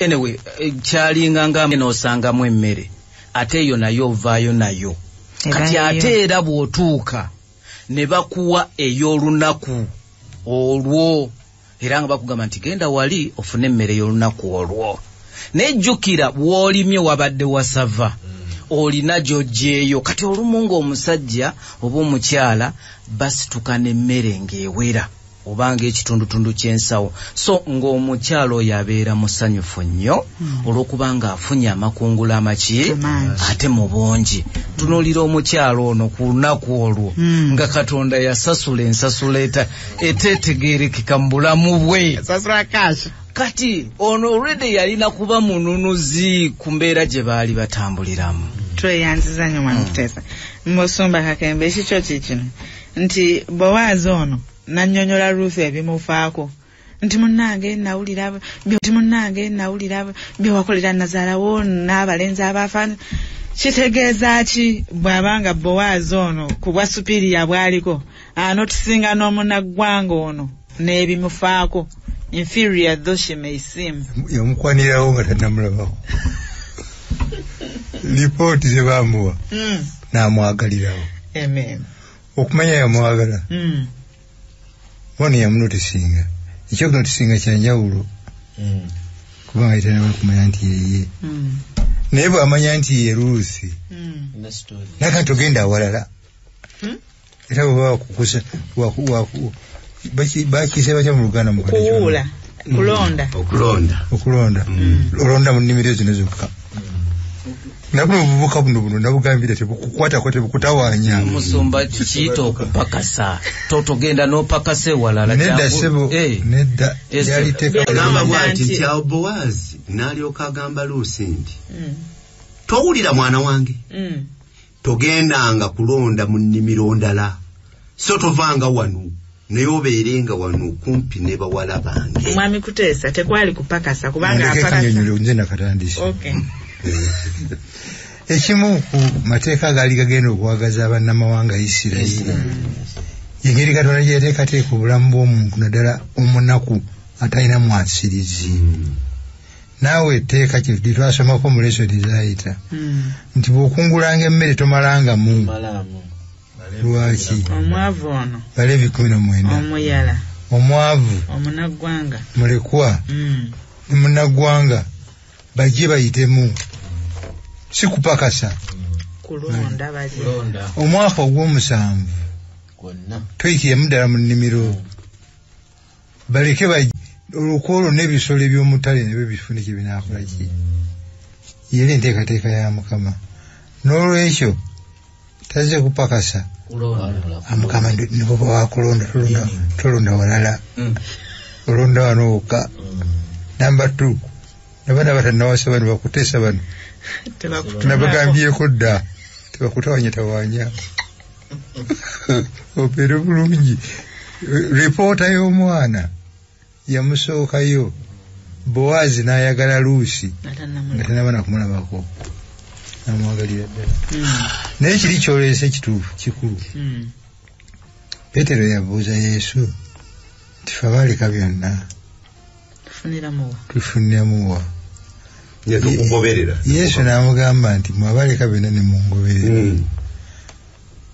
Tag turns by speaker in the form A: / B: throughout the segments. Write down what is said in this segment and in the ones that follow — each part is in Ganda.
A: Anyway, kyalinga nga n'osangamu emmere, ate eyo nayo ovaayo nayo. Kati ate era bw'otuuka ne bakuwa ey'olunaku olwo, era nga bakugamba nti genda wali ofune emmere y'olunaku olwo. Naye jjukira w'olimye wabadde wasava, olina gy'oggyeeyo. Kati olumu ng'omusajja oba omukyala basituka n'emmere ng'ewera oba ng'ekitundutundu ky'ensawo, so ng'omukyala oyo abeera musanyufu nnyo olw'okuba ng'afunye amakungula amaki ate mu bungi. Tunuulira omukyala ono ku lunaku olwo nga Katonda yasasula ensasula eteetegeerekeka mu bulamu bwe. Kati ono already yalina kuba mununuzi ku mbeera gye baali batambuliramu.
B: Tweyanziza nnyo Mwami Kuteesa. Musumba Kakembe, ekikyo ki kino nti Bowaazi ono nannyonnyola Ruth ebimufaako nti munnange nawulira bye wakolera nazaalawo n'abalenzi abaafa. Kitegeeza ki bw'abanga Bowaazi ono ku bwa superior bw'aliko anotisinga n'omunaggwanga ono n'ebimufaako, inferior though she may seem?
C: Yamukwanirawo nga tannamulabako. Lipooti ze baamuwa n'amwagalirawo.
B: Amen.
C: Okumanya yamwagala. Wano yamunotisinga. Ekyokunotisinga kya njawulo kubanga yetanaba kumanya nti yeye. Naye bw'amanya nti ye Ruth, naye nti ogenda awalala. Era bwe bakukusa bakiise batya mu Luganda mu
B: kuwuula, kulonda.
C: Okulonda. Olonda mu nnimiro zino zokka. Nabuno obuvubuka buno nabugambira tebukukwatako, tebukutawaanya.
A: Musumba kiyita okupakasa. Totogenda n'opakasa ewalala.
C: Nedda ssebo, nedda.
D: Yagamba bw'ati nti awo Bowaazi n'alyoka agamba Luusi nti towulira mwana wange, togendanga kulonda mu nnimiro ndala, so tovanga wano, naye obeerenga wano kumpi ne bawala bange.
B: Mwami Kuteesa, tekwali kupakasa kubanga apakasa.
C: Nze nakatandise.
B: Okay.
C: Ekimu ku mateeka agaali gagenda okwagaza bannamawanga Isirayiri, engeri Katonda gye yateekateeka obulamu bw'omuntu naddala omunaku atalina mwasirizi. Naawe etteeka kye twasomako mu lesoni zaayita nti bw'okungulanga emmere tomalangamu. Lwaki?
B: Omwavu ono
C: Baleevi 19.
B: Omuyala,
C: omwavu,
B: omunaggwanga,
C: mulekwa, ne munnaggwanga bajje bayitemu. Si kupakasa,
B: kulonda bali.
C: Omwaka ogw'omusanvu toyitiramu ddala mu nnimiro, baleke olwokwolwo n'ebisolo eby'omutale nabyo bifune kye binaakola ki. Yeri enteekateeka ya Mukama. N'olwekyo tazze kupakasa. Mukama ne bw'oba wakulonda tolonda walala, olonda wano wokka. Namba 2, nabaana batannawasa bano bakuteesa bano nabagambyeko dda tebakutawanyatawanya. Obeere bulungi. Ripoota y'omwana yamusookayo, Bowaazi n'ayagala Luusi nga tannaba na kumulabako, namwagalira ddala. Naye kiri kyoleese ekituufu kikulu. Peetero yabuuza Yesu nti ffe abaaleka byonna tufuniramuwa? Yesu n'amugamba nti mwe abaleka byonna ne mungoberera.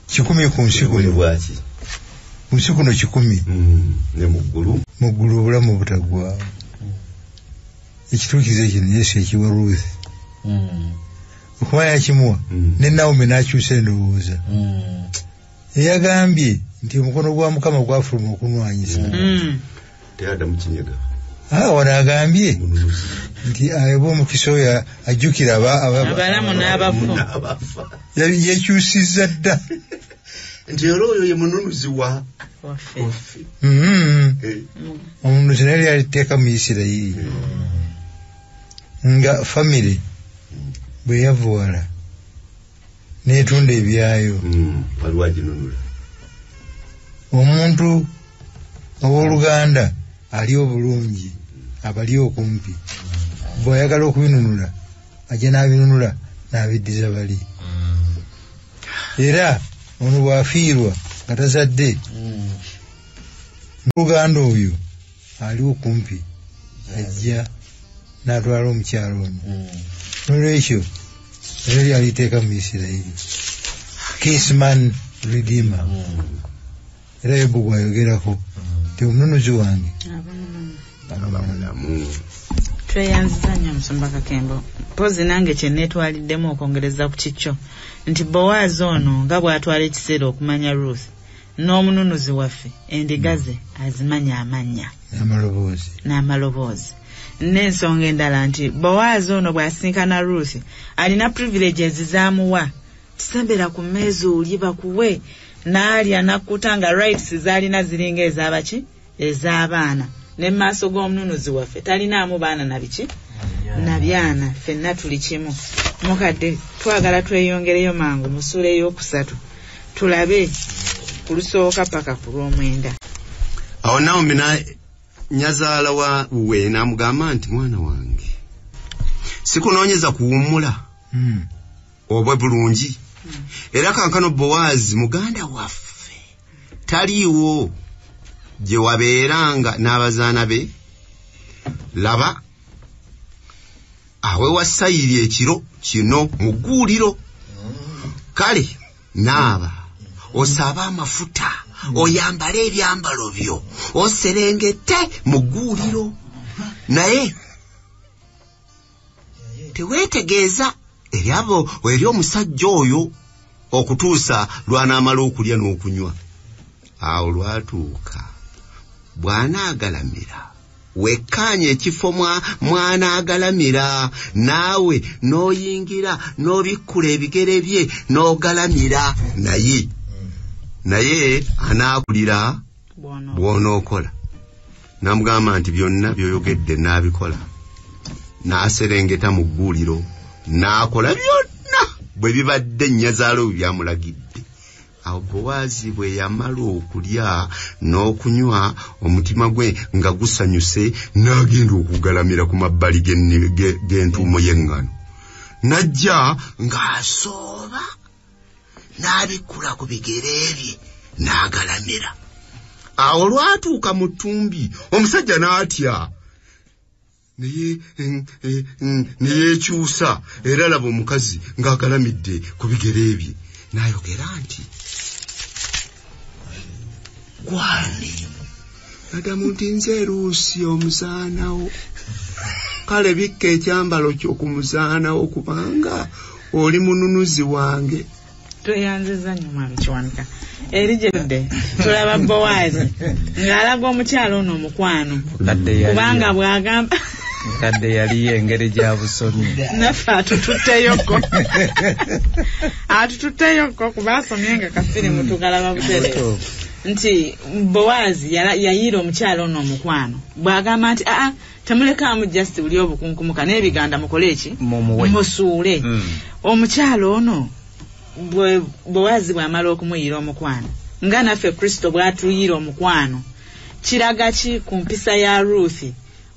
C: 1,000 ku nsi kuno. Ku nsi kuno 1,000.
D: Ne mu ggulu.
C: Mu ggulu obulamu obutaggwaawo. Ekituukirizo kino Yesu yakiwa Ruth. Okumanya yakimuwa ne Nawomi n'akyusa endowooza. Eyagambye nti omukono gwa Mukama gwafuluma okunwanyisa.
D: Teyaddamu kinyega.
C: Wano agambye nti aweebwa omukisa oyo ajjukira
B: abalamu n'abafu.
C: Yekyusizza dda.
D: Nti era oyo ye mununuzi waffe.
C: Omununuzi naye lyali tteeka mu Isirayiri. Nga famire bwe yavuwala n'etunda ebyayo.
D: Waliwo aginunula.
C: Omuntu owooluganda ali obulungi abali okumpi bw'ayagala okubinunula ajja n'abinunula n'abiddiza bali. Era ono bw'afiirwa nga tazadde, oluganda oyo ali okumpi ajja N'atwala omukyalo ono. Nolwekyo era lyaliteeka mu Isirayiri, kinsman redeemer. Era Yobu bw'ayogerako nti omununuzi wange
D: aba mulamu.
B: Tweyanziza nnyo Musumba Kakembo. Mpozi nange kye neetwaliddemu okwongereza ku kikyo nti Bowaazi ono nga bw'atwala ekiseera okumanya Ruth, n'omununuzi waffe endiga ze azimanya amannya
C: n'amaloboozi.
B: N'amaloboozi. N'ensonga endala nti Bowaazi ono bw'asinkana Ruth alina privileges z'amuwa, tisembera ku mmeeza oli bakuwe, n'alya n'akkuta nga rights z'alina ziringa ez'abaki, ez'abaana. Ne mu maaso g'omununuzi waffe talinaamu baana na biki na byana, ffenna tuli kimu. Mukadde, twagala tweyongereyo mangu mu ssuula ey'okusatu, tulabe ku lusooka paka ku lw'omwenda.
D: Awo Nawomi nyazaala we n'amugamba nti, mwana wange, sikunoonyeza kuwummula oba bulungi, era kankano Bowaazi muganda waffe taliiwo gye wabeeranga n'abazaana be. Laba, awewa sayiri ekiro kino mu gguuliro. Kale naaba, osaabe amafuta, oyambale ebyambalo byo, oserengete mu gguuliro, naye teweetegeeza eri abo eri omusajja oyo okutuusa lw'anaamala okulya n'okunywa. Awo lwatuuka bw'anaagalamira, wekkaanye ekifo mw'anaagalamira, naawe n'oyingira n'obikkula ebigere bye n'ogalamira naye, naye anaakulira bw'onookola. N'amugamba nti, byonna by'oyogedde n'abikola. N'aserengeta mu gguuliro n'akola byonna bwe bibadde nnyazaala we byamulagidde. Awo Bowaazi bwe yamala okulya n'okunywa, omutima gwe nga gusanyuse, n'agenda okugalamira ku mabbali g'entuumo y'eŋŋano. N'ajja ng'asooba, n'abikkula ku bigere bye n'agalamira. Awo lwatuuka mu ttumbi, omusajja n'atya, ne yeekyusa, era laba omukazi ng'agalamidde ku bigere bye. N'ayogera nti, gwani? Adamu nti, nze Ruusi omuzaanawo. Kale bikka ekyambalo kyo ku muzaanawo, kubanga oli mununuzi wange.
B: Tweyanziza nnyo Mwami Kiwanuka. Eri gyedde tulaba Bowaazi ng'alaga omukyalo ono omukwano, kubanga bw'agamba
A: mukadde yaliyo engeri gy'abusomye,
B: naffe atututteyoko kuba asomye nga kafirimu tugalaba butereevu. Nti Bowaazi yayiira omukyalo ono omukwano bw'agamba nti aa, temulekaamu just buli obukunkumuka n'ebiganda mukole eki, musuule. Omukyalo ono Bowaazi bw'amala okumuyiira omukwano, nga naffe Kristo bw'atuyiira omukwano, kiraga ki ku mpisa ya Ruth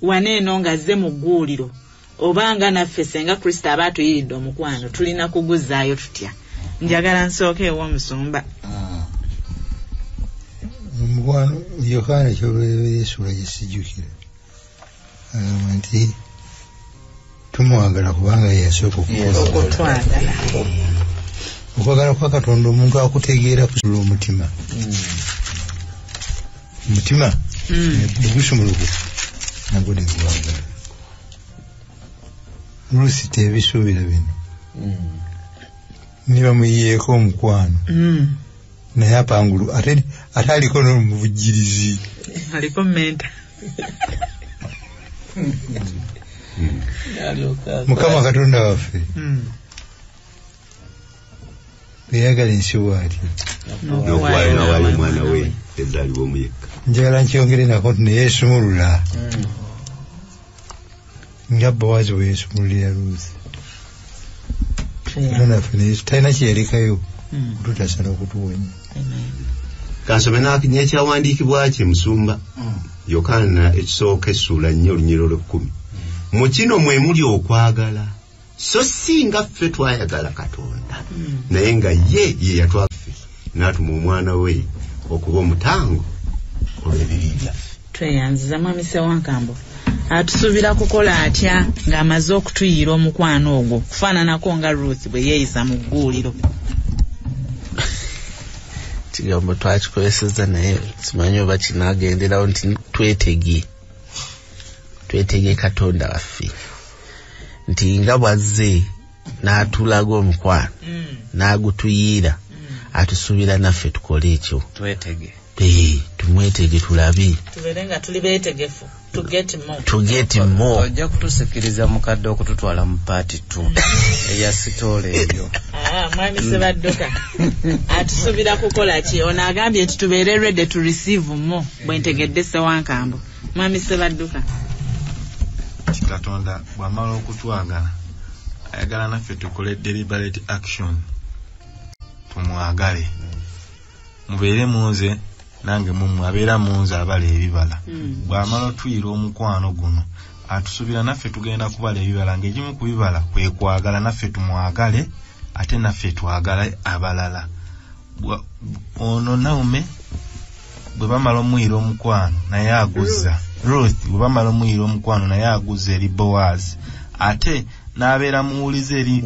B: wano eno ng'azze mu gguuliro? Oba nga naffe senga Kristo aba atuyiridde omukwano, tulina kuguzaayo tutya? Njagala nsooke ew'omusumba.
C: Omukwano, Yokaana ekyolubereberye essuula gye sijjukira, agamba nti tumwagala kubanga ye yasooka
B: okutwagala.
C: Okwagala kwa Katonda omuntu akutegeera kusula omutima. Omutima negusumulukuka nagwo ne gwagala. Ruth tebisuubira bino, ne bamuyiyeeko omukwano, naye apangulu ate aliko n'omuvujjirizi,
B: aliko menta.
C: Mukama Katonda waffe bweyagala ensi bw'atyo
D: n'okuwaayo omwana we ezaalibwa omu yekka.
C: Njagala nkyongere nako nti neyeesumulula nga Bowaazi bwe yeesumululira Ruth. Katonda waffe talina kye yalekayo kututaasa n'okutuwonya.
D: Kansome n'ekyawandiikibwa kye Musumba, Yokaana ekisooka essuula 4 olunyiriri olw'ekumi. Mu kino mwe muli okwagala, so si nga ffe twayagala Katonda, naye nga ye ye yatwaffe n'atuma omwana we okuba omutango olw'ebibi byaffe.
B: Tweyanziza Mwami Ssewankambo. Atusuubira kukola atya ng'amaze okutuyiira omukwano ogwo, kufaananako nga Ruth bwe yeeyisa mu gguuliro?
E: Kigambo twakikozesezza naye simanyi oba kinaagenderawo nti twetege Katonda waffe, nti nga bw'azze n'atulaga omukwano n'agutuyiira, atusuubira naffe tukole ekyo.
A: Twetege.
E: Tumwetege, tulabe,
B: tubeere nga tuli beetegefu to get more.
E: To get more.
A: Ojja kutusikiriza mukadde okututwala mu part 2 eya sitoola eyo.
B: Mwami Sebadduka atusuubira kukola ki? Ono agambye nti tubeere ready to receive more, bwe ntegedde Ssewankambo. Mwami Sebadduka.
F: Katonda bw'amala okutwagala, ayagala naffe tukole deliberate action, tumwagale. Mubeere mu nze nange mummwe, abeera mu nze abala ebibala. Bw'amala otuyira omukwano guno, atusuubira naffe tugenda kubala ebibala, ng'egimu ku bibala kwe kwagala, naffe tumwagale ate naffe twagale abalala. Ono Naume bwe bamala omuyira omukwano naye aguzza Ruth, bwe bamala omuyira omukwano naye aguzza eri Boaz, ate n'abeera muwulize eri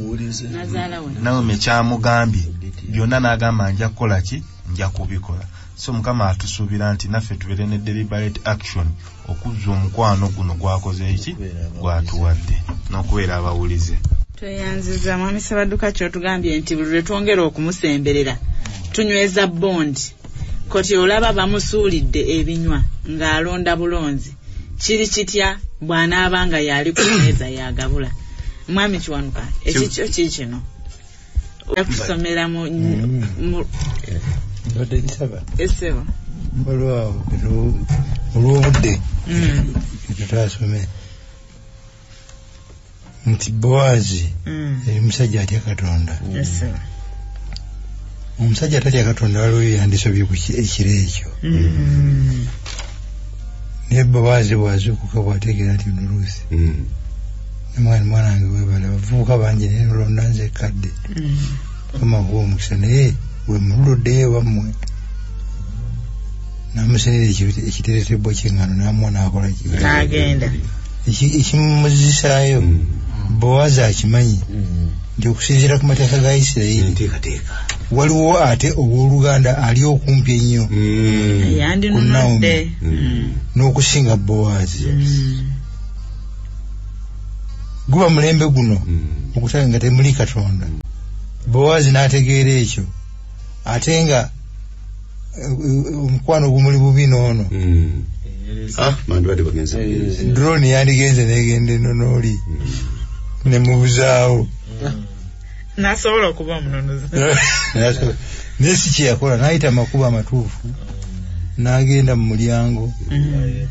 F: Naume kyamugambye byonna, n'agamba nja kukola ki, nja kubikola. So Mukama atusuubira nti naffe tubeere ne deliberate action okuzza omukwano guno gwakoze eki, gwatuwadde, n'okubeera abawulize.
B: Tweyanziza Mwami Sebadduka ky'otugambye nti buli lwe twongera okumusemberera tunyweza bond. Koti olaba bamusuulidde ebinywa ng'alonda bulonzi, kiri kitya bw'anaaba nga yali ku mmeeza yagabula? Mwami Kiwanuka, ekikyo ki kino? Okusomera mu
C: Mbadde nsaba
B: essebo
C: olwawo olw'obudde tetutasome nti Bowazi eri musajja atya Katonda. Omusajja atatya Katonda waliwo yandisobye ku ekiro ekyo. Naye Bowazi bw'azuukuka bw'ategeera nti ono Ruth ne mwana wange weebale, abavubuka bangi naye nolonda nze ekkadde, Mukama akuwa omukisa, naye bwe mululoddeyo ewammwe n'amusenera ekiteretebwa ky'eŋŋano n'amuwa n'akola ki,
B: n'agenda
C: ekimuzisaayo. Bowazi akimanyi nti okusinziira ku mateeka ga Isirayiri waliwo ate owooluganda ali okumpi ennyo ku Naomi n'okusinga Bowazi. Guba mulembe guno okutanga nga temuli Katonda. Bowazi n'ategeera ekyo, ate nga omukwano gumuli bubi n'ono. Drone yandigenze negenda eno n'oli ne mubuzaawo,
B: nasobola okuba omununuzi.
C: Naye si kye yakola, n'ayita amakubo amatuufu, n'agenda mu mulyango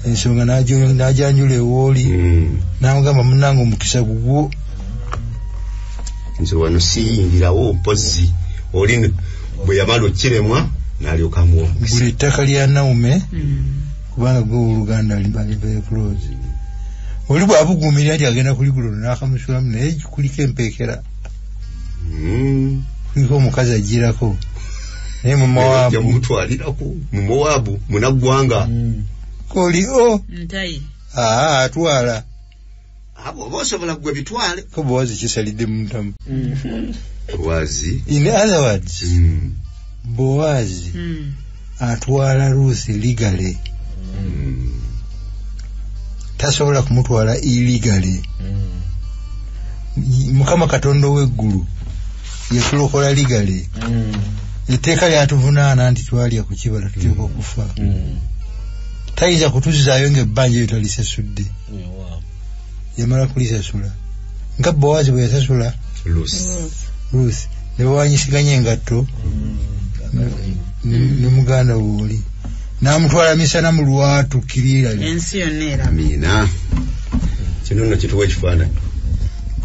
C: ensonga n'ajanjula ewooli, n'amugamba munnange omukisa gugwo,
D: nze wano siyingirawo mpozzi. Oli bwe yamala okiremwa n'alyoka amuwa omukisa.
C: Gula ettaka lya Naume, kubanga gwe owooluganda ali very close. Oli bw'abuguumirira nti agenda kuligula, ono n'akamusulamu, naye kuliko empeekera, kuliko omukazi agirako, naye mu Mowaabu
D: mutwalirako mu Mowaabu munaggwanga
C: koli o
B: ntayi
C: atwala
D: abo oba osobola gwe bitwale.
C: Ko Bowazi kisalidde mu ntamu.
D: Bowazi
C: In other words, Bowazi atwala Ruth legally, tasobola kumutwala illegally. Mukama Katonda ow'eggulu yatulokola legally. Etteeka lyatuvunaana nti twalya ku kibala tuteekwa okufa. Tayinza kutuzzaayo ng'ebbanja eryo talisasudde. Yamala kulisasula nga Bowazi bwe yasasula Ruth, ne bawanyisiganya engatto ne muganda we oli n'amutwala misana mu lwatu kirirali.
B: Ensi yonna eraba.
D: Amiina. Kino nno kituwa ekifaananyi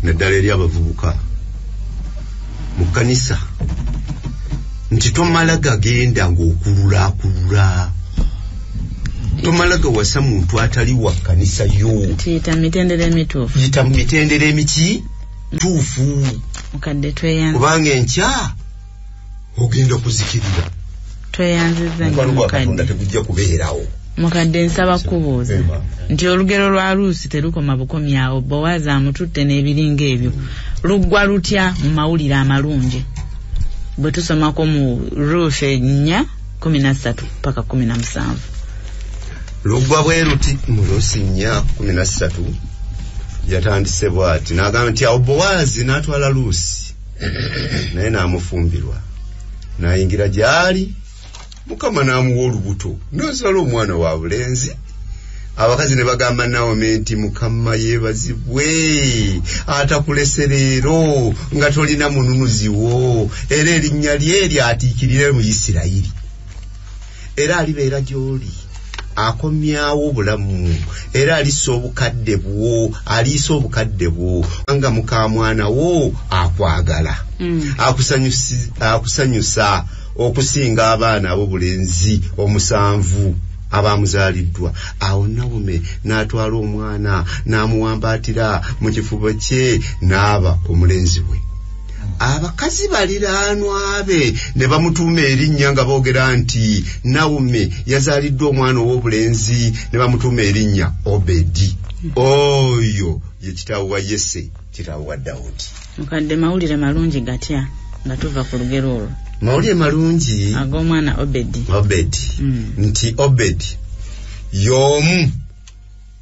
D: naddala eri abavubuka mu kkanisa nti tomala gagenda ng'okululaakulula, tomala gawasa muntu atali wa kkanisa yo.
B: Tiyita mitendera emituufu.
D: Yita mu mitendera emiki tuufu.
B: Mukadde, tweyanza.
D: Kubanga enkya ogenda kuzikirira.
B: Tweyanziza nnyo.
D: Mukwano gwa Katonda
B: Mukadde.
D: tegujja kubeerawo.
B: Mukadde nsaba kubuuza nti olugero lwa Luusi terukoma bukomi awo, Bowaazi amututte n'ebiringa ebyo, luggwa lutya mu mawulire amalungi bwe tusomako mu Ruusi 4:13 paka 17?
D: Luggwa bwe luti mu Ruusi 4:13 yatandise bw'ati n'agamba nti awo Bowaazi n'atwala Luusi naye n'amufumbirwa n'ayingira gy'ali, Mukama n'amuwa olubuto n'azaala omwana wa bulenzi. Abakazi ne bagamba Nawomi nti Mukama yeebazibwe atakulese leero nga tolina mununuzi wo, era erinnya lye lyatiikirire mu Isirayiri, era alibeera gy'oli akomyawo obulamu, era alisa obukadde bwo, aliisa obukadde bwo, nga mukamwana wo akwagala, akusanyusa okusinga abaana ab'obulenzi 7 abamuzaaliddwa. Awo Nawomi n'atwala omwana n'amuwambaatira mu kifuba kye n'aba omulenzi we. Abakazi baliraanwa be ne bamutuuma erinnya nga boogera nti Nawomi yazaaliddwa omwana ow'obulenzi, ne bamutuuma erinnya Obedi. Oyo ye kitaawe wa Yese, kitaawe wa Dawudi.
B: Mukadde, mawulire malungi gatya nga tuva ku lugero olwo?
D: Mawulire malungi
B: ag'omwana Obedi.
D: Obedi. Nti Obedi y'omu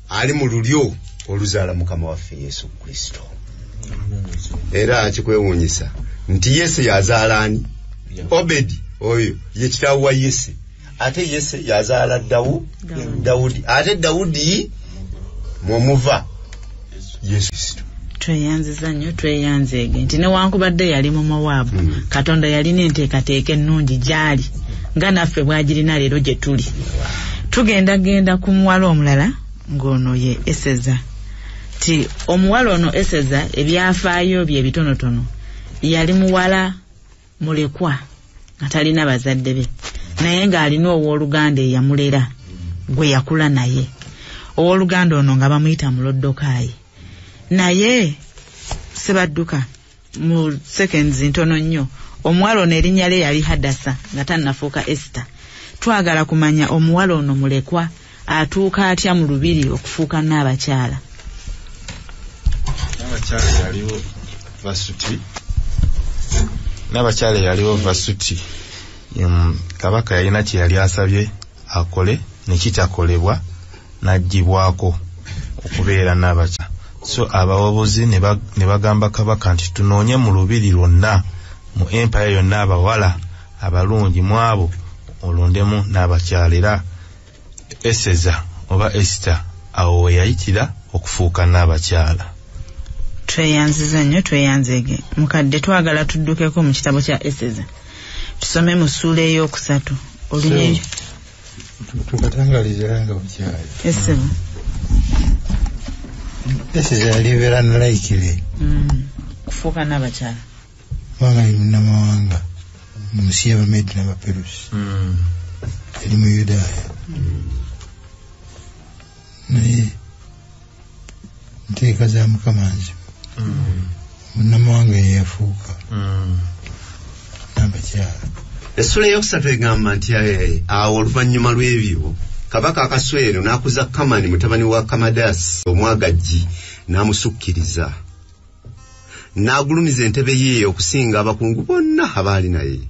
D: ali mu lulyo oluzaala Mukama waffe Yesu Kristo. Era kikwewuunyisa nti Yese yazaala ani? Obedi oyo ye kitaawe wa Yese, ate Yese yazaala Dawudi, ate Dawudi mwomuva Yesu Kristo.
B: Tweyanziza nnyo, tweyanzeege nti newankubadde yali mu Mowaabu, Katonda yalina enteekateeka ennungi gy'ali nga naffe bw'agirina leero gye tuli. Tugendagenda ku muwala omulala ng'ono ye Eseza. Ti omuwala ono Eseza ebyafaayo bye bitonotono, yali muwala mulekwa nga talina bazadde be, naye ng'alina owooluganda eyamulera gwe yakula naye. Owooluganda ono nga bamuyita Molodokaayi. Naye sebadduka mu seconds ntono nnyo, omuwala ono erinnya lye yali Hadasa nga tannafuuka Esita. Twagala kumanya omuwala ono mulekwa atuuka atya mu lubiri okufuuka n'abakyala.
F: N'abakyala yaliwo Vasuti. Kabaka yalina kye yali asabye akole ne kitakolebwa, n'aggyibwako okubeera n'abakyala. So abawabuzi ne bagamba kabaka nti tunoonye mu lubiri lwonna, mu empire yonna, abawala abalungi mu abo olondemu n'abakyala. Era Eseza oba Esita awo we yayitira okufuuka n'abakyala.
B: Tweyanziza nnyo, tweyanzeege. Mukadde, twagala tuddukeko mu kitabo kya Eseza tusome mu ssuula 3 olunye
C: tukatangaliza nga bukyali.
B: Esebo
C: Eseza yalibeera nalayikire
B: kufuuka n'abakyala
C: kubanga ali munnamawanga mu nsi y'Abamedi n'Abaperusi, yali Muyudaaya, naye nteeka za Mukama nzibu. Munnamawanga ye yafuuka n'abakyala.
D: Essula 3 egamba nti awo oluvannyuma lw'ebyo kabaka Akaswero n'akuza Kamani mutabani wa Kamadasi omwagajji n'amusukkiriza, n'agulumiza entebe ye okusinga abakungu bonna abaali naye.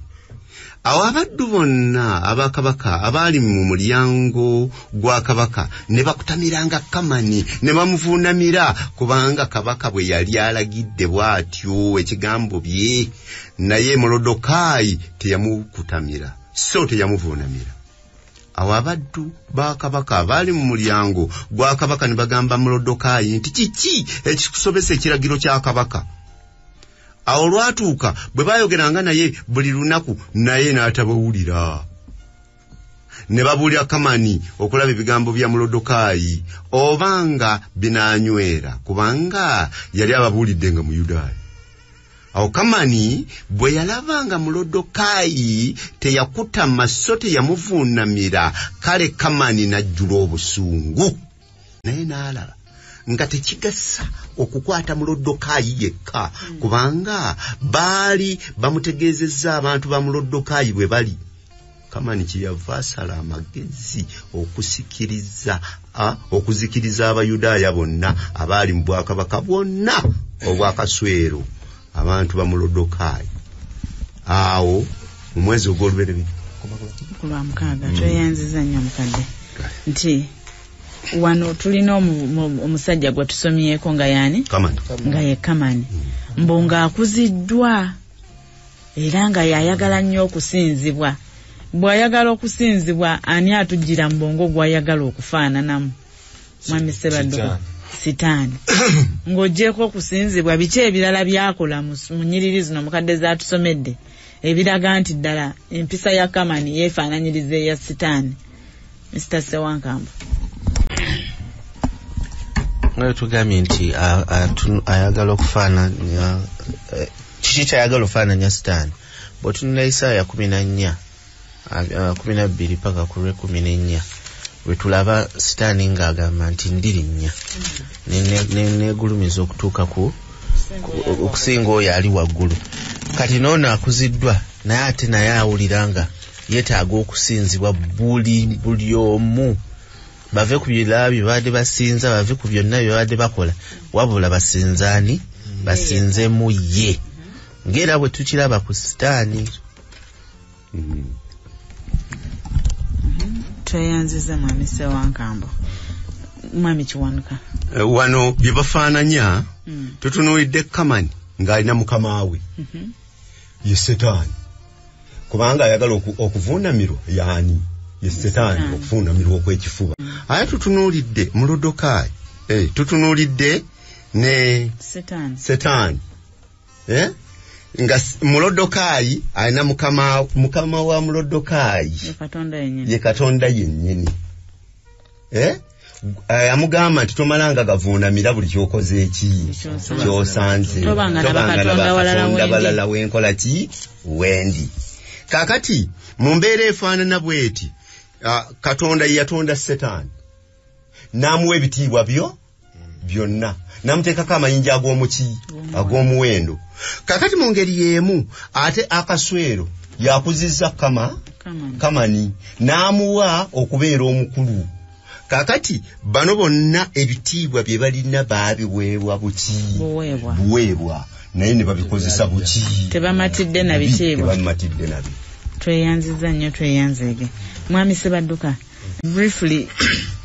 D: Awo abaddu bonna abakabaka abaali mu mulyango gwa kabaka ne bakutamiranga Kamani ne bamuvuunamira, kubanga kabaka bwe yali alagidde bw'atyo ekigambo bye. Naye Molodokaayi teyamukutamira, so teyamuvuunamira. Awo abaddu ba kabaka abaali mu mulyango gwa kabaka ne bagamba Molodokaayi nti kiki ekikusobesa ekiragiro kya kabaka? Awo olwatuuka bwe baayogeranga naye buli lunaku, naye n'atabawulira. Ne babuulira Kamani okulaba ebigambo bya Molodokaayi obanga binaanywera, kubanga yali ababuulidde nga Muyudaaya. Awo Kamani bwe yalaba nga Molodokaayi teyakutama so teyamuvuunamira, kale Kamani n'ajjula obusungu. Naye n'alaba nga tekigasa okukwata Molodokaayi yekka, kubanga baali bamutegeezezza abantu ba Molodokaayi bwe bali. Kamani kyeyava asala amagezi okusikiriza okuzikiriza Abayudaaya bonna abaali mu bwakabaka bwonna obwakaswero, abantu ba Molodokaayi. Awo mu mwezi ogw'olubereberye
B: kulwa mukaaga. Tweyanziza nnyo mukadde nti wano tulina omusajja gwe tusomyeko nga yaani?
D: Kamani.
B: Nga ye Kamani, mbu ng'akuziddwa era nga yayagala nnyo okusinzibwa. Bw'ayagala okusinzibwa, ani atujjira mu bwongo gw'ayagala okufaananamu? Mwami Sebadduka. Sitaani. Ng'oggyeko okusinzibwa, biki ebirala byakola mu nnyiriri zino mukadde zaatusomedde ebiraga nti ddala empisa ya Kamani yeefaananyiriza eya Sitaani? Mr. Sewankambo.
E: Nga tugambye nti ayagala okufaananya, kiki kyayagala okufaananya Sitaani? Bw'otunula Isaaya 14 12 paka ku lw'e14, lwe tulaba Sitaani ng'agamba nti ndirinnya neegulumiza okutuuka ku okusinga oyo ali waggulu. Kati n'ono akuziddwa, naye ate naye awulira nga yeetaaga okusinzibwa buli omu. Bave ku birala bye babadde basinza, bave ku byonna bye babadde bakola, wabula basinzaani? Basinzemu ye, ng'era bwe tukiraba ku Sitaani.
B: Tweyanziza mwami Sewankambo. Mwami Kiwanuka.
D: Wano bye bafaananya, tutunuulidde Kamani ng'alina mukama we ye Setaani, kubanga ayagala okuvuunamirwa yaani? Ye Setaani, okuvuunamirwa okw'ekifuba. Aye tutunuulidde Molodokaayi, tutunuulidde ne
B: Setaani,
D: Setaani, nga Molodokaayi alina mukama wa Molodokaayi
B: ye
D: Katonda yennyini. Amugamba nti tomalanga gavuunamira buli kyokoze eki kyosanze,
B: tobanga na bakatonda
D: balala wenkola ki wendi. Kaakati mu mbeera efaanana bweti, Katonda ye yatonda Setaani n'amuwa ebitiibwa byo byonna, n'amuteekako amayinja ag'omuki ag'omuwendo. Kaakati mu ngeri y'emu ate Akaswero yakuzizza Kamani n'amuwa okubeera omukulu. Kaakati bano bonna ebitiibwa bye balina baabiweebwa buki? Buweebwa, naye ne babikozesa buki?
B: Tebamatidde na bitiibwa.
D: Tebamatidde nabyo.
B: Tweyanziza nnyo, tweyanzeege. Mwami Sebadduka, briefly,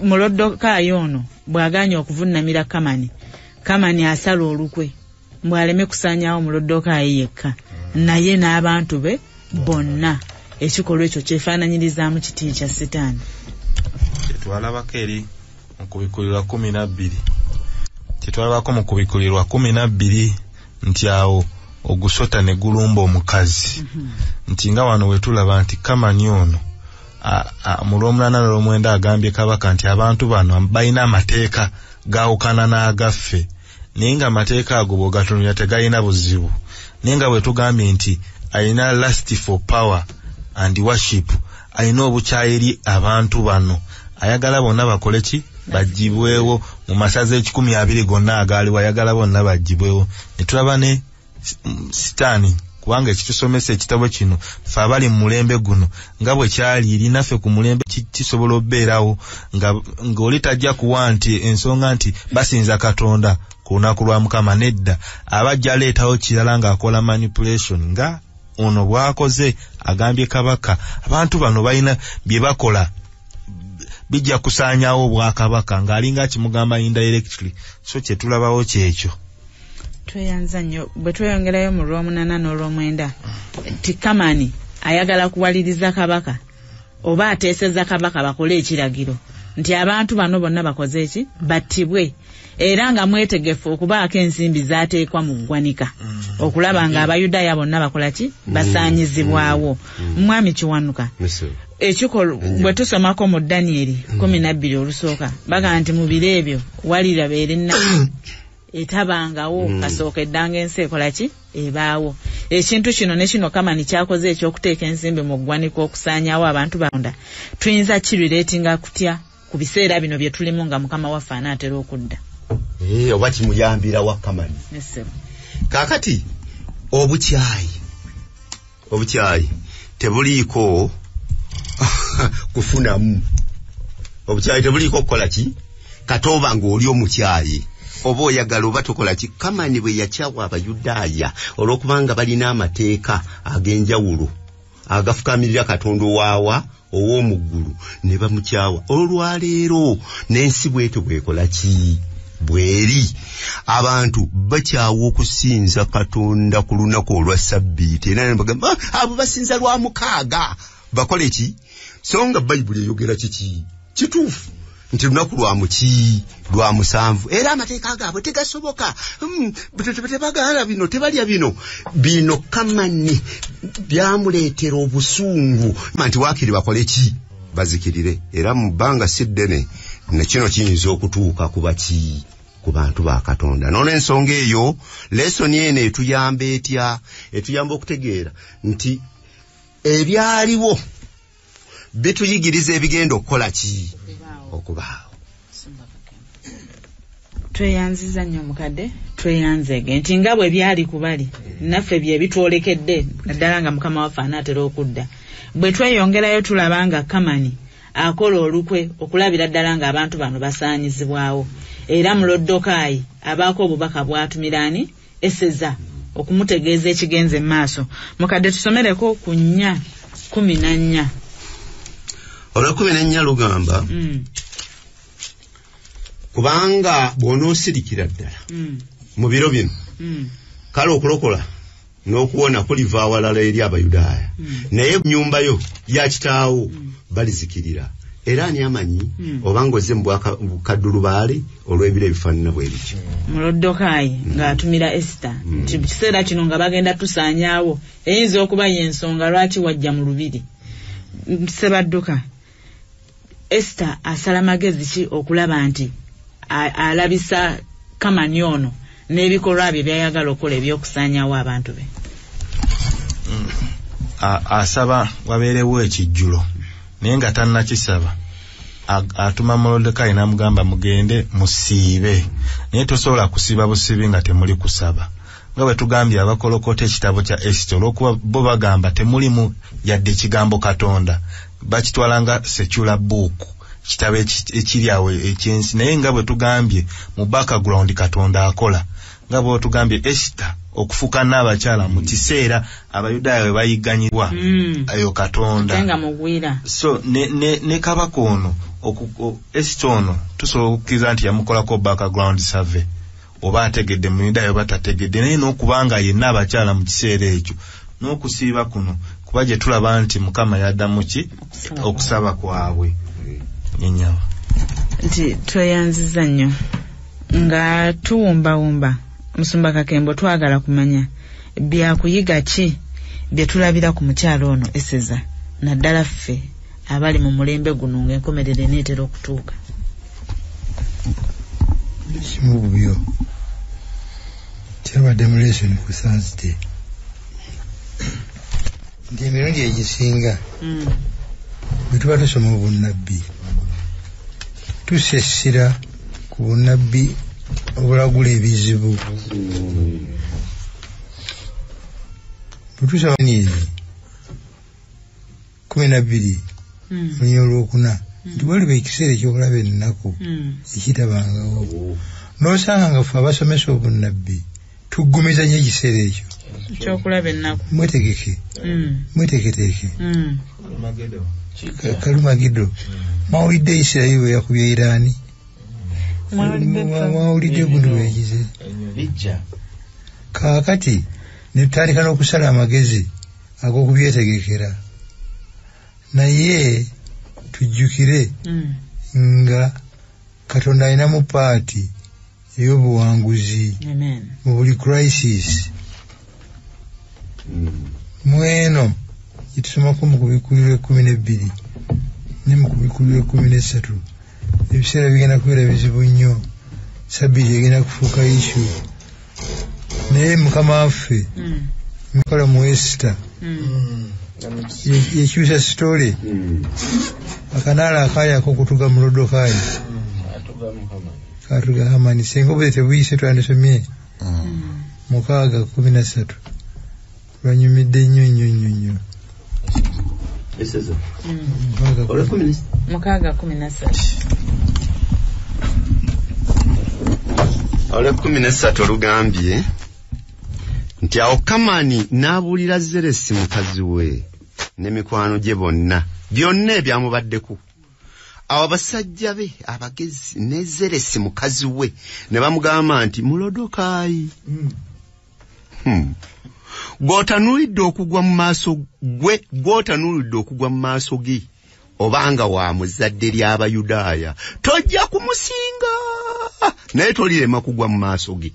B: Molodokaayi ono bw'agaanye okuvunnamira Kamani, Kamani asala olukwe mbw'aleme kusaanyaawo Molodokaayi yekka, naye n'abantu be bonna. Ekikolwa ekyo kyefaananyirizaamu kiti kya Sitaani?
F: Kyetwalabako eri mu Kubikulirwa 12, kyetwalabako mu Kubikulirwa 12 nti awo ogusota ne gulumba omukazi. Nti nga wano wetulaba nti Kamani ono mu lw'omunaana n'olwomwenda agambye kabaka nti abantu bano balina amateeka gaawukana n'agaffe, naye nga amateeka ago bw'ogatunulira tegalina buzibu, naye nga bwe tugambye nti alina lust for power and worship, alina obukyayi eri abantu bano, ayagala bonna bakole ki? Bagibwewo mu masaza 120 gonna agaaliwo, ayagala bonna bagibwewo. Ne tulaba ne Sitaani, kubanga ekitusomesa ekitabo kino ffe abali mu mulembe guno nga bwe kyali eri naffe ku mulembe kisobola okubeerawo ng'oli tajja kuwa nti ensonga nti basinza Katonda ku lunaku lwa Mukama, nedda, aba ajja aleetawo kirala ng'akola manipulation nga ono bw'akoze. Agambye kabaka abantu bano balina bye bakola bijja kusaanyaawo obwakabaka, ng'alinga akimugamba indirectly. So kye tulabawo kyekyo.
B: Tweyanza nnyo. Bwe tweyongerayo mu lw'omunaana n'olwomwenda, nti Kamani ayagala kuwaliriza kabaka oba ateeseza kabaka bakole ekiragiro nti abantu bano bonna bakoze eki? Battibwe, era nga mwetegefu okubaako ensimbi zaateekwa mu ggwanika okulaba nga Abayudaaya bonna bakola ki? Basaanyizibwawo. Mwami Kiwanuka, ekikolwa bwe tusomako mu Danyeri 12 olusooka, bagamba nti mu biro ebyo walirabeera ennaku etabangawo kasooka eddanga ensi ekola ki? Ebaawo. Ekintu kino ne kino Kamani kyakoze ekyokuteeka ensimbi mu ggwanika okusaanyaawo abantu banda, tuyinza kirelatinga kutya ku biseera bino bye tulimu nga Mukama waffe anaatera okudda?
D: Oba kimuyambira wa Kamani? Kaakati obukyayi tebuliiko Kufunamu. Obukyayi tebuliiko kukola ki? Katoba ng'oli omukyayi. Oba oyagala oba tokola ki? Kamani bwe yakyawa Abayudaaya olw'okubanga balina amateeka ag'enjawulo agafukamirira Katonda owaawa ow'omu ggulu ne bamukyawa. Olwaleero n'ensi bwetyo bwekola ki? Bweri. Abantu bakyawa okusinza Katonda ku lunaku olwa Ssabbiiti, era ne bagamba abo basinza lwa mukaaga, bakole ki? So nga Bayibuli eyogera kiki? Kituufu nti lunaku lwa muki? Lwa musanvu. Era amateeka gaabwe tegasoboka, tebagaala bino, tebalya bino. Bino Kamani byamuleetera obusungu nti waakiri bakole ki? Bazikirire. Era mu bbanga si ddene ne kino kiyinza okutuuka ku baki? Ku bantu ba Katonda. N'olw'ensonga eyo lesoni eno etuyamba etya? Etuyamba okutegeera nti ebyaliwo bituyigiriza ebigenda okukola ki? Okubaawo.
B: Tweyanziza nnyo mukadde, tweyanzeege nti nga bwe byali ku bali naffe bye bitwolekedde, naddala nga Mukama waffe anaatera okudda. Bwe tweyongerayo tulaba nga Kamani akola olukwe okulabira ddala ng'abantu bano basaanyizibwawo, era Molodokaayi abaako obubaka bw'atumira ani? Eseza, okumutegeeza ekigenze mu maaso. Mukadde tusomereko ku 4:14.
D: Olwa 14 lugamba, kubanga bw'onoosirikira ddala mu biro bino, kale okulokola n'okuwona kuliva awalala eri Abayudaaya, naye nnyumba yo ya kitaawo balizikirira. Era ani amanyi obanga ozze mu bwakaddulubaale olw'ebiro ebifaanana bwe bityo.
B: Molodokaayi ng'atumira Esita nti mu kiseera kino nga bagenda tusaanyaawo, eyinza okuba y'ensonga lwaki wajja mu lubiri. Ssebadduka, Esita asala magezi ki okulaba nti alabisa Kamani ono n'ebikolwa bye by'ayagala okukola eby'okusaanyaawo abantu be?
F: Asaba wabeerewo ekijjulo, naye nga tannakisaba atuma Molodokaayi n'amugamba mugende musiibe, naye tosobola kusiiba busiibi nga temuli kusaba. Nga bwe tugambye abakolokota ekitabo kya Esita, olw'okuba bo bagamba temulimu yadde ekigambo Katonda, bakitwala nga secular book, kitabo ekiri awo ekyensi. Naye nga bwe tugambye mu background Katonda akola, nga bwe tugambye Esita okufuuka n'abakyala mu kiseera Abayudaaya we bayigganyibwa, eyo Katonda
B: nga mugwira.
F: So ne kabaka ono Esita ono tusobola okukkiriza nti yamukolako background survey, oba ategedde Muyudaaya oba tategedde, naye n'okubanga yenna abakyala mu kiseera ekyo n'okusiiba kuno, kuba gye tulaba nti Mukama yaddamu ki? Okusaba kwabwe. Nyenyaba
B: nti tweyanziza nnyo nga tuwumbawumba. Musumba Kakembo, twagala kumanya byakuyiga ki bye tulabira ku mukyalo ono Eseza, naddala ffe abali mu mulembe guno ng'enkomerero eneetera okutuuka.
C: Ekimu ku byo kyabadde mu lesson ku Thursday nti emirundi egisinga bwe tuba tusoma obunnabbi tussa essira ku bunnabbi obulagula ebizibu. Bwe tusoma Danyeri 12 lunya olwokuna nti waliba ekiseera ekyokulaba ennaku ekitabangawo, n'osanga nga ffe abasomesa obunnabbi tuggumiza nnyo ekiseera ekyo
B: ekyokulaba ennaku.
C: Mwetegeke, mweteeketeeke. Kalumagido. Mwawulidde Isirayiri bwe yakubye Iraani? Mwawulidde gundi bweyagize? Kaakati ne tutandika n'okusala amagezi ag'okubyetegekera, naye tujjukire nga Katonda alinamu part ey'obuwanguzi mu buli crisis. Mweno gyetusomako mu Kubikkulirwa 12 ne mu Kubikkulirwa 13, ebiseera bigenda kubeera bizibu nnyo, Sabbiiti egenda kufuuka issue, naye Mukama waffe mukola mu Esita yekyusa story. Akanaala akaali ak'okutuga Molodokaayi katuga Hamani. Singa obudde tebuyise twandisomye 6:13, lwanyumidde nnyo nnyo nnyo nnyo.
D: Eseza.
B: 6:13.
D: Olw'ekkumi n'essatu olugambye nti awo Kamani n'abuulira Zeresi mukazi we ne mikwano gye bonna byonna ebyamubaddeko. Awo abasajja be abagezi ne Zeresi mukazi we ne bamugamba nti, Mulodokaayi, gw'otanuulidde okugwa mu maaso gwe, gw'otanuulidde okugwa mu maaso ge, obanga wa mu zzadde ly'Abayudaaya, tojja kumusinga, naye tolirema kugwa mu maaso ge.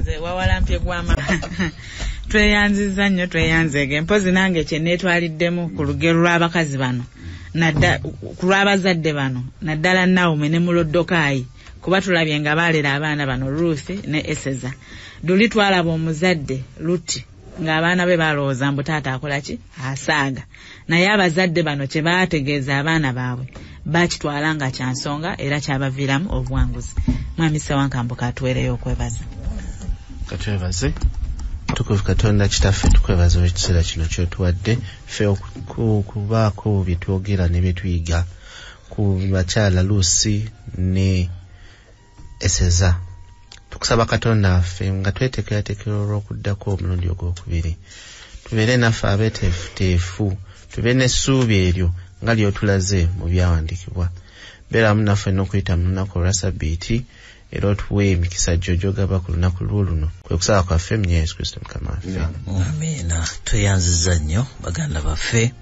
B: Nze wawalampye gwama. Tweyanziza nnyo, tweyanzeege. Mpozi nange kye neetwaliddemu ku lugero lw'abakazi bano, ku lw'abazadde bano, naddala Nawume ne Mulodokaayi, kuba tulabye nga baalera abaana bano Ruth ne Eseza. Luli twalaba omuzadde Luti ng'abaana be balowooza mbu taata akola ki, asaaga. Naye abazadde bano kye baategeeza abaana baabwe bakitwala nga kya nsonga era kyabaviiramu obuwanguzi. Mwami Ssewankambo, katuweereyo okwebaza.
E: Katwebaze. Tukuvu Katonda Kitaffe, tukwebaza olw'ekiseera kino ky'otuwadde ffe okubaako bye twogera ne bye tuyiga ku bakyala Luusi ne Eseza. Tukusaba Katonda waffe, nga tweteekerateekera olw'okuddako omulundi ogwokubiri, tubeere naffe abeeteefuteefu, tube n'essuubi eryo nga ly'otulaze mu byawandiikibwa. Beeramu naffe n'okuyita mu lunaku olwa Sabbiiti, era otuwe emikisa gyo gy'ogaba ku lunaku lwo luno. Kwe kusaba kwaffe mu Yesu Kristo Mukama waffe.
A: Amiina. Tweyanziza nnyo baganda baffe.